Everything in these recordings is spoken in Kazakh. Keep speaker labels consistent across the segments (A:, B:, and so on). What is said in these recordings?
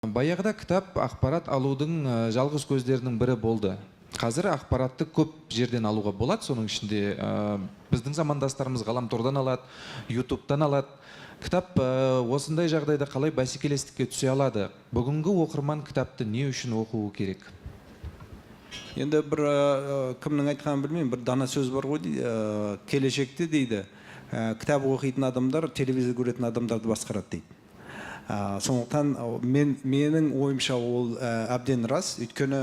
A: Баяғыда кітап ақпарат алудың жалғыз көздерінің бірі болды. Қазір ақпаратты көп жерден алуға болады, соның ішінде біздің замандастарымыз ғаламтордан алады, ютубтан алады. Кітап осындай жағдайда қалай бәсекелестікке түсе алады? Бүгінгі оқырман кітапты не үшін оқуы керек?
B: Енді бір кімнің айтқанын білмеймін, бір дана сөз бар ғой дейді, келешекте дейді, кітап оқитын адамдар телевизор көретін адамдарды басқарады дейді. Сондықтан менің ойымша, ол әбден рас. Өйткені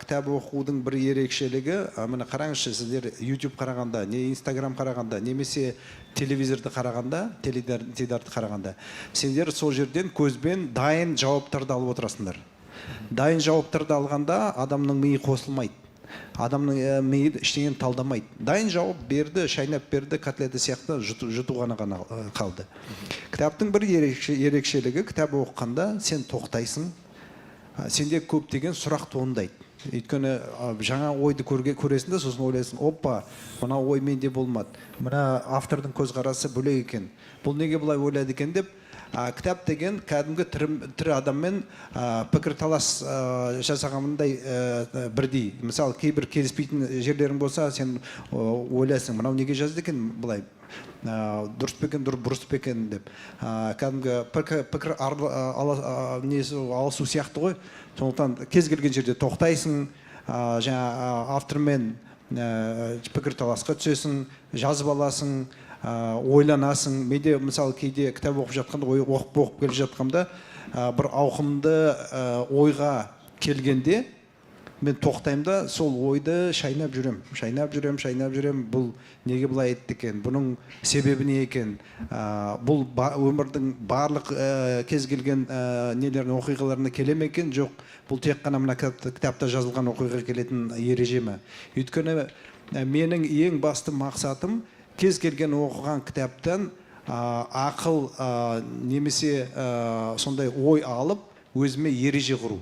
B: кітап оқудың бір ерекшелігі, міне, қараңызшы, сіздер YouTube қарағанда, не Инстаграм қарағанда, немесе телевизорды қарағанда, теледидарды қарағанда, сендер сол жерден көзбен дайын жауаптарды алып отырасыңдар. Дайын жауаптарды алғанда адамның миы қосылмайды, адамның миы ештеңені талдамайды. Дайын жауап берді, шайнап берді, котлета сияқты жұту ғана қалды. Кітаптың бір ерекшелігі: кітап оқығанда сен тоқтайсың, сенде көптеген сұрақ туындайды. Өйткені жаңа ойды көресің де, сосын ойлайсың: «Опа, мына ой менде болмады, мына автордың көзқарасы бөлек екен, бұл неге бұлай ойлады екен?» – деп. Кітап деген кәдімгі тірі адаммен пікірталас жасағандай бірдей. Мысалы, кейбір келіспейтін жерлерің болса, сен ойлайсың: «Мынау неге жазды екен былай, дұрыс па екен, бұрыс па екен?» – деп. Кәдімгі пікір несі алысу сияқты ғой. Сондықтан кез келген жерде тоқтайсың, жаңа автормен пікірталасқа түсесің, жазып аласың, ойланасың. Менде, мысалы, кейде кітап оқып жатқанда, ой оқып оқып келе жатқанда, бір ауқымды ойға келгенде, мен тоқтаймын да, сол ойды шайнап жүремін, шайнап жүремін, шайнап жүремін. Бұл неге былай айтты екен, бұның себебі не екен, бұл өмірдің барлық кез келген нелеріне, оқиғаларына келе ме екен, жоқ, бұл тек қана мына кітапта жазылған оқиғаға келетін ереже ме? Өйткені менің ең басты мақсатым – кез келген оқыған кітаптан ақыл немесе сондай ой алып, өзіме ереже құру,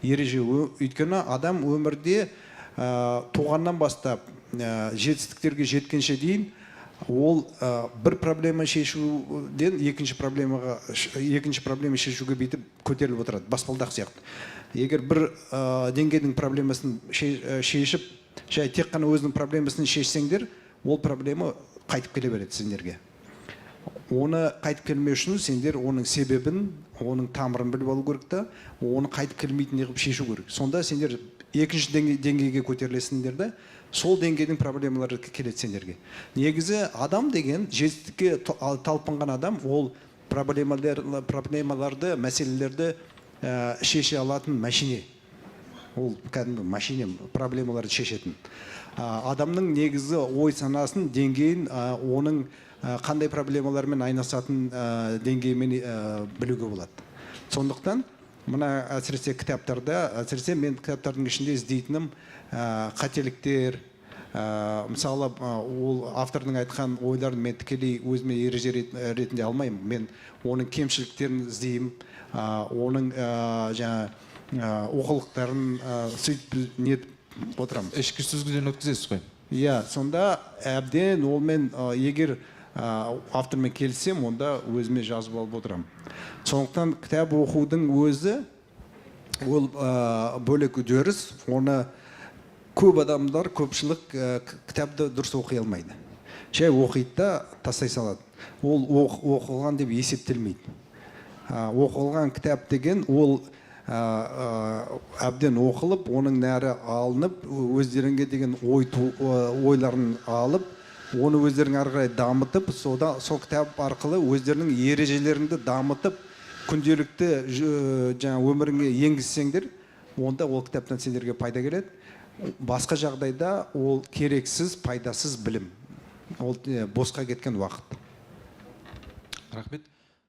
B: ереже. Өйткені адам өмірде туғаннан бастап жетістіктерге жеткенше дейін ол бір проблема шешуден екінші проблемаға, екінші проблема шешуге бүйтіп көтеріліп отырады баспалдақ сияқты. Егер бір деңгейдің проблемасын шешіп, жай тек қана өзінің проблемасын шешсеңдер, ол проблема қайтып келе береді сендерге. Оны қайтып келмеу үшін сендер оның себебін, оның тамырын біліп алу керек та, оны қайтып келмейтіндей қылып шешу керек. Сонда сендер екінші деңгейге көтерілесіңдер да, сол деңгейдің проблемалары келеді сендерге. Негізі адам деген, жетістікке талпынған адам, ол проблемаларды, мәселелерді шеше алатын мәшине. Ол кәдімгі машина, проблемаларды шешетін. Адамның негізі ой санасын деңгейін, оның қандай проблемалармен айналысатын деңгейімен білуге болады. Сондықтан мына, әсіресе кітаптарда, әсіресе мен кітаптардың ішінде іздейтінім қателіктер. Мысалы, ол автордың айтқан ойларын мен тікелей өзіме ереже ретінде алмаймын. Мен оның кемшіліктерін іздеймін, оның жаңа олқылықтарын, сөйтіп нетіп отырамын.
A: Ішкі сүзгіден өткізесіз ғой.
B: Иә, сонда әбден олмен егер автормен келіссем, онда өзіме жазып алып отырамын. Сондықтан кітап оқудың өзі ол бөлек үдеріс. Оны көп адамдар, көпшілік кітапты дұрыс оқи алмайды. Жай оқиды да, тастай салады. Ол оқылған деп есептелмейді. Оқылған кітап деген ол әбден оқылып, оның нәрі алынып, өздеріңе деген ой ойларын алып, оны өздерің ары қарай дамытып, сол кітап арқылы өздерінің ережелеріңді дамытып, күнделікті жаңа өміріңе енгізсеңдер, онда ол кітаптан сендерге пайда келеді. Басқа жағдайда ол керексіз, пайдасыз білім, ол босқа кеткен уақыт.
A: Рахмет.